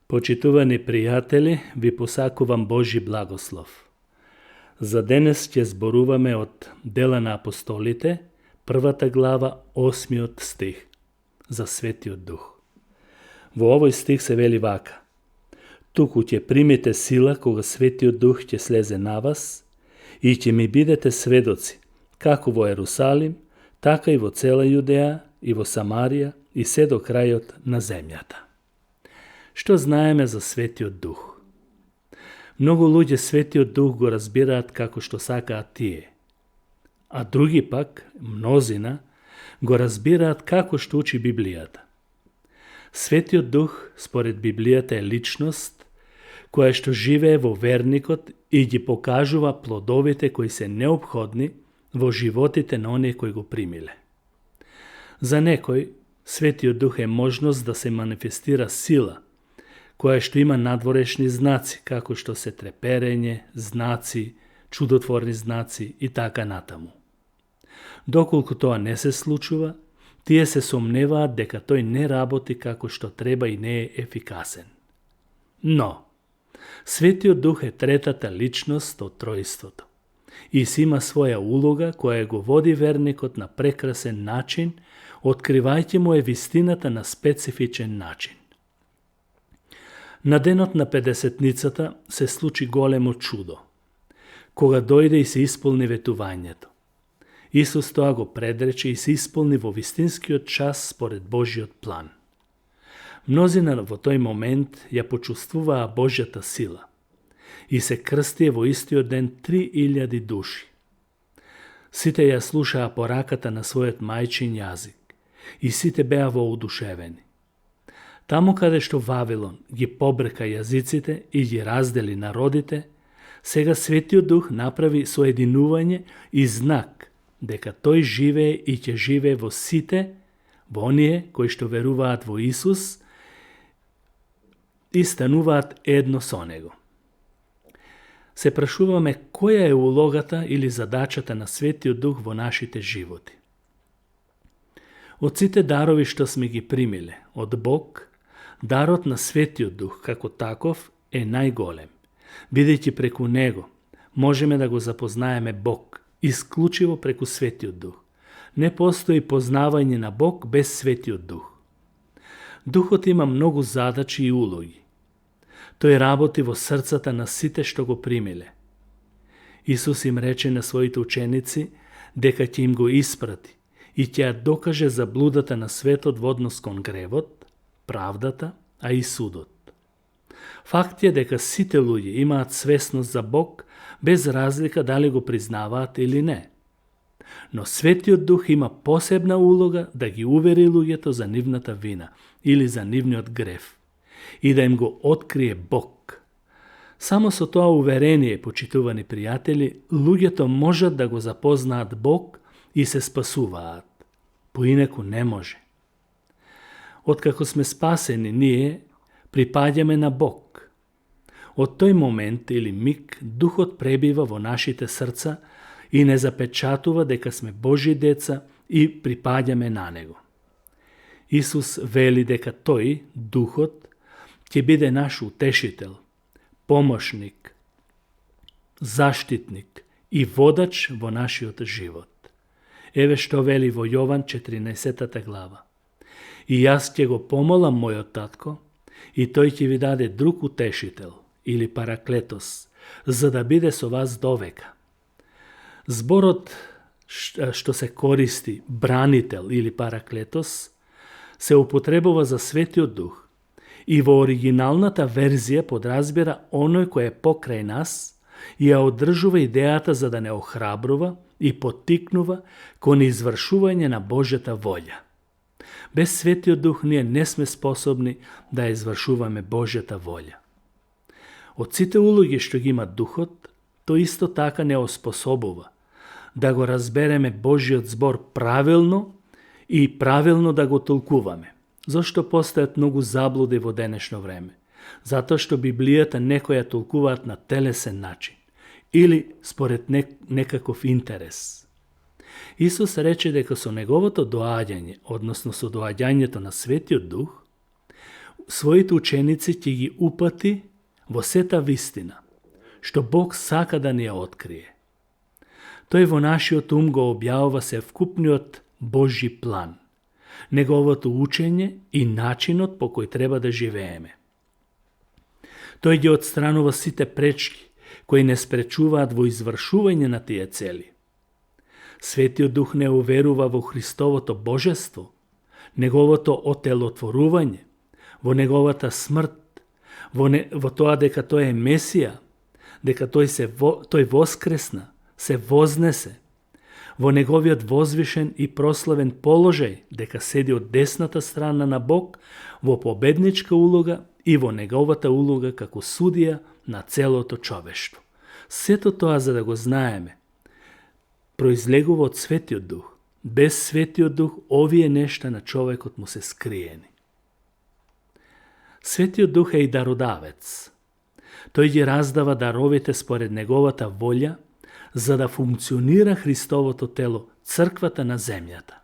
Почитувани пријатели, ви посакувам Божи благослов. За денес ќе зборуваме од Дела на апостолите, 1 глава, 8 стих, за Светиот Дух. Во овој стих се вели вака: туку ќе примите сила кога Светиот Дух ќе слезе на вас и ќе ми бидете сведоци, како во Ерусалим, така и во цела Јудеја и во Самарија и се до крајот на земјата. Што знаеме за Светиот Дух? Многу луѓе Светиот Дух го разбираат како што сакаат тие, а други пак, мнозина, го разбираат како што учи Библијата. Светиот Дух, според Библијата, е личност која што живее во верникот и ги покажува плодовите кои се неопходни во животите на оние кои го примиле. За некој, Светиот Дух е можност да се манифестира сила, која што има надворешни знаци, како што се треперење, знаци, чудотворни знаци и така натаму. Доколку тоа не се случува, тие се сомневаат дека тој не работи како што треба и не е ефикасен. Но, Светиот Дух е третата личност од тројството и си има своја улога која го води верникот на прекрасен начин, откривајќи му е вистината на специфичен начин. На денот на Педесетницата се случи големо чудо, кога дојде и се исполни ветувањето. Исус тоа го предрече и се исполни во вистинскиот час според Божиот план. Мнозина во тој момент ја почувствуваа Божјата сила и се крстие во истиот ден 3000 души. Сите ја слушаа пораката на својот мајчин јазик и сите беа воодушевени. Таму каде што Вавилон ги побрка јазиците и ги раздели народите, сега Светиот Дух направи соединување и знак дека тој живее и ќе живее во сите, во оние кои што веруваат во Исус и стануваат едно со Него. Се прашуваме која е улогата или задачата на Светиот Дух во нашите животи. Од сите дарови што сме ги примиле од Бог, дарот на Светиот Дух како таков е најголем, бидејќи преку него можеме да го запознаеме Бог, исклучиво преку Светиот Дух. Не постои познавање на Бог без Светиот Дух. Духот има многу задачи и улоги. Тој работи во срцата на сите што го примиле. Исус им рече на своите ученици дека ќе им го испрати и ќе ја докаже заблудата на светот во однос кон гревот, правдата, а и судот. Факт е дека сите луѓе имаат свесност за Бог, без разлика дали го признаваат или не. Но Светиот Дух има посебна улога да ги увери луѓето за нивната вина или за нивниот грев и да им го открие Бог. Само со тоа уверение, почитувани пријатели, луѓето можат да го запознаат Бог и се спасуваат. Поинаку не може. Откако сме спасени, ние припаѓаме на Бог. Од тој момент или миг Духот пребива во нашите срца и не запечатува дека сме Божји деца и припаѓаме на Него. Исус вели дека Тој, Духот, ќе биде наш утешител, помошник, заштитник и водач во нашиот живот. Еве што вели во Јован 14 глава. И јас ќе го помолам мојот татко, и тој ќе ви даде друг утешител, или параклетос, за да биде со вас довека. Зборот што се користи бранител или параклетос се употребува за Светиот Дух и во оригиналната верзија подразбира оној кој е покрај нас и ја одржува идејата за да не охрабрува и поттикнува кон извршување на Божјата волја. Без Светиот Дух ние не сме способни да извршуваме Божјата волја. Од сите улоги што ги има Духот, тој исто така не оспособува да го разбереме Божјиот збор правилно и правилно да го толкуваме. Зошто постојат многу заблуди во денешно време? Затоа што Библијата некои ја толкуваат на телесен начин или според некаков интерес. Исус рече дека со неговото доаѓање, односно со доаѓањето на Светиот Дух, своите ученици ќе ги упати во сета вистина, што Бог сака да ни ја открие. Тој во нашиот ум го објавува севкупниот Божји план, неговото учење и начинот по кој треба да живееме. Тој ги отстранува сите пречки кои не спречуваат во извршување на тие цели. Светиот Дух не уверува во Христовото божество, неговото отелотворување, во неговата смрт, во тоа дека тој е Месија, дека тој воскресна, се вознесе, во неговиот возвишен и прославен положај, дека седи од десната страна на Бог во победничка улога и во неговата улога како судија на целото човештво. Сето тоа за да го знаеме, произлегува од Светиот Дух. Без Светиот Дух овие нешта на човекот му се скриени. Светиот Дух е и дародавец. Тој ги раздава даровите според неговата волја, за да функционира Христовото тело, црквата на земјата.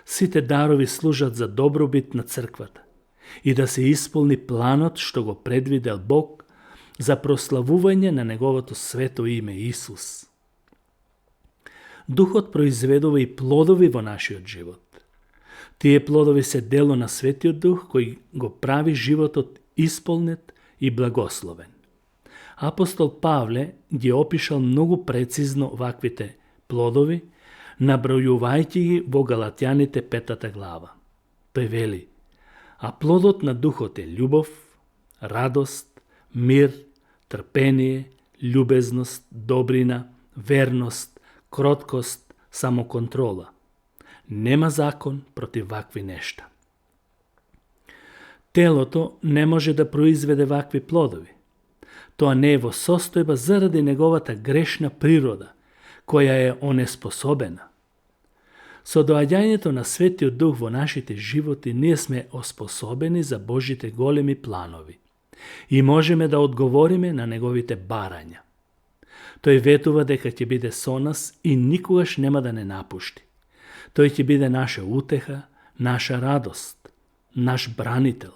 Сите дарови служат за добробит на црквата и да се исполни планот што го предвидел Бог за прославување на неговото свето име Исус. Духот произведува и плодови во нашиот живот. Тие плодови се дело на Светиот Дух кој го прави животот исполнет и благословен. Апостол Павле ги опишал многу прецизно ваквите плодови, набројувајќи ги во Галатјаните 5 глава. Тој вели: а плодот на Духот е љубов, радост, мир, трпение, љубезност, добрина, верност, кроткост, самоконтрола. Нема закон против вакви нешта. Телото не може да произведе вакви плодови. Тоа не е во состојба заради неговата грешна природа, која е онеспособена. Со доаѓањето на Светиот Дух во нашите животи, ние сме оспособени за Божите големи планови и можеме да одговориме на неговите барања. Тој ветува дека ќе биде со нас и никогаш нема да не напушти. Тој ќе биде наша утеха, наша радост, наш бранител.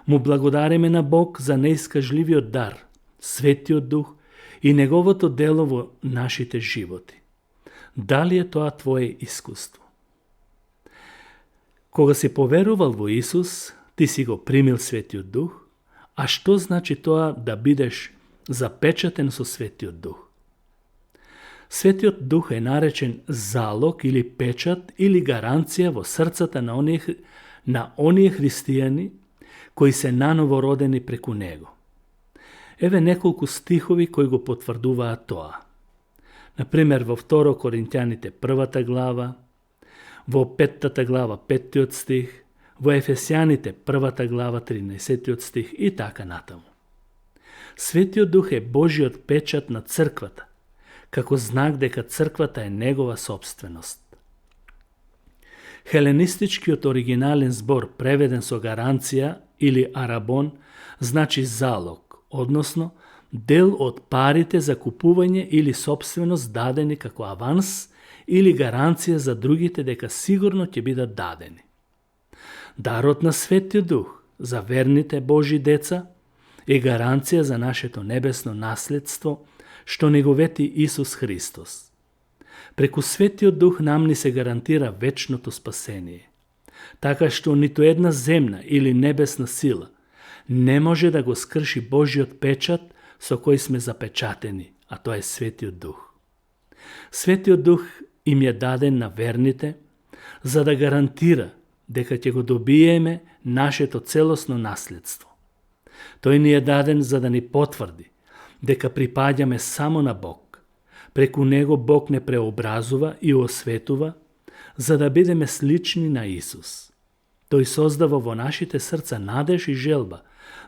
Му благодариме на Бог за неискажливиот дар, Светиот Дух и неговото дело во нашите животи. Дали е тоа твое искуство? Кога си поверувал во Исус, ти си го примил Светиот Дух, а што значи тоа да бидеш запечатен со Светиот Дух? Светиот Дух е наречен залог или печат или гаранција во срцата на оние христијани кои се наново родени преку него. Еве неколку стихови кои го потврдуваат тоа. Например, во 2 Коринќаните 1 глава, во 5 глава 5 стих, во Ефесјаните 1 глава 13 стих и така натаму. Светиот Дух е Божиот печат на црквата, како знак дека црквата е негова собственост. Хеленистичкиот оригинален збор, преведен со гаранција или арабон, значи залог, односно дел од парите за купување или собственост дадени како аванс или гаранција за другите дека сигурно ќе бидат дадени. Дарот на Светиот Дух за верните Божи деца е гаранција за нашето небесно наследство, што не го вети Исус Христос. Преку Светиот Дух нам ни се гарантира вечното спасение, така што ниту една земна или небесна сила не може да го скрши Божиот печат со кој сме запечатени, а тоа е Светиот Дух. Светиот Дух им е даден на верните, за да гарантира дека ќе го добиеме нашето целосно наследство. Тој ни е даден за да ни потврди дека припаѓаме само на Бог. Преку него Бог не преобразува и осветува, за да бидеме слични на Исус. Тој создава во нашите срца надеж и желба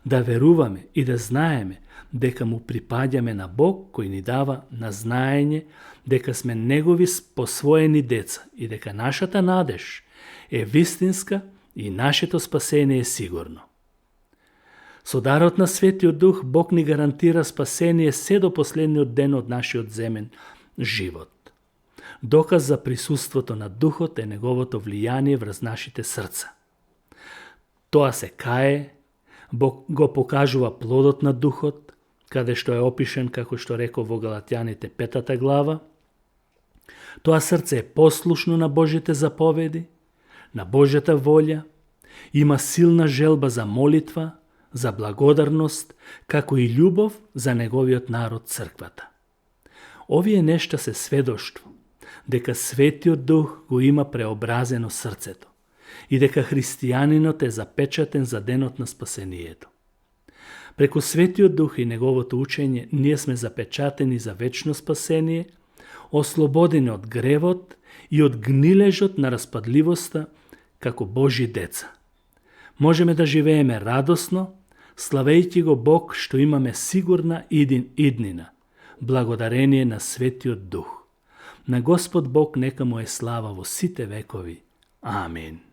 да веруваме и да знаеме дека му припаѓаме на Бог кој ни дава на знаење дека сме негови посвоени деца и дека нашата надеж е вистинска и нашето спасение е сигурно. Со дарот на Светиот Дух Бог ни гарантира спасение се до последниот ден од нашиот земен живот. Доказ за присуството на Духот е неговото влијание врз нашите срца. Тоа се кае, Бог го покажува плодот на духот, каде што е опишен, како што реков во Галатјаните 5 глава. Тоа срце е послушно на Божите заповеди, на Божјата волја, има силна желба за молитва, за благодарност, како и љубов за неговиот народ црквата. Овие нешта се сведоштво дека Светиот Дух го има преобразено срцето и дека христијанинот е запечатен за денот на спасението. Преку Светиот Дух и неговото учење ние сме запечатени за вечно спасение, ослободени од гревот и од гнилежот на распадливоста како Божи деца. Можеме да живееме радосно, славејќи го Бог што имаме сигурна иднина, благодарение на Светиот Дух. На Господ Бог нека му е слава во сите векови. Амин.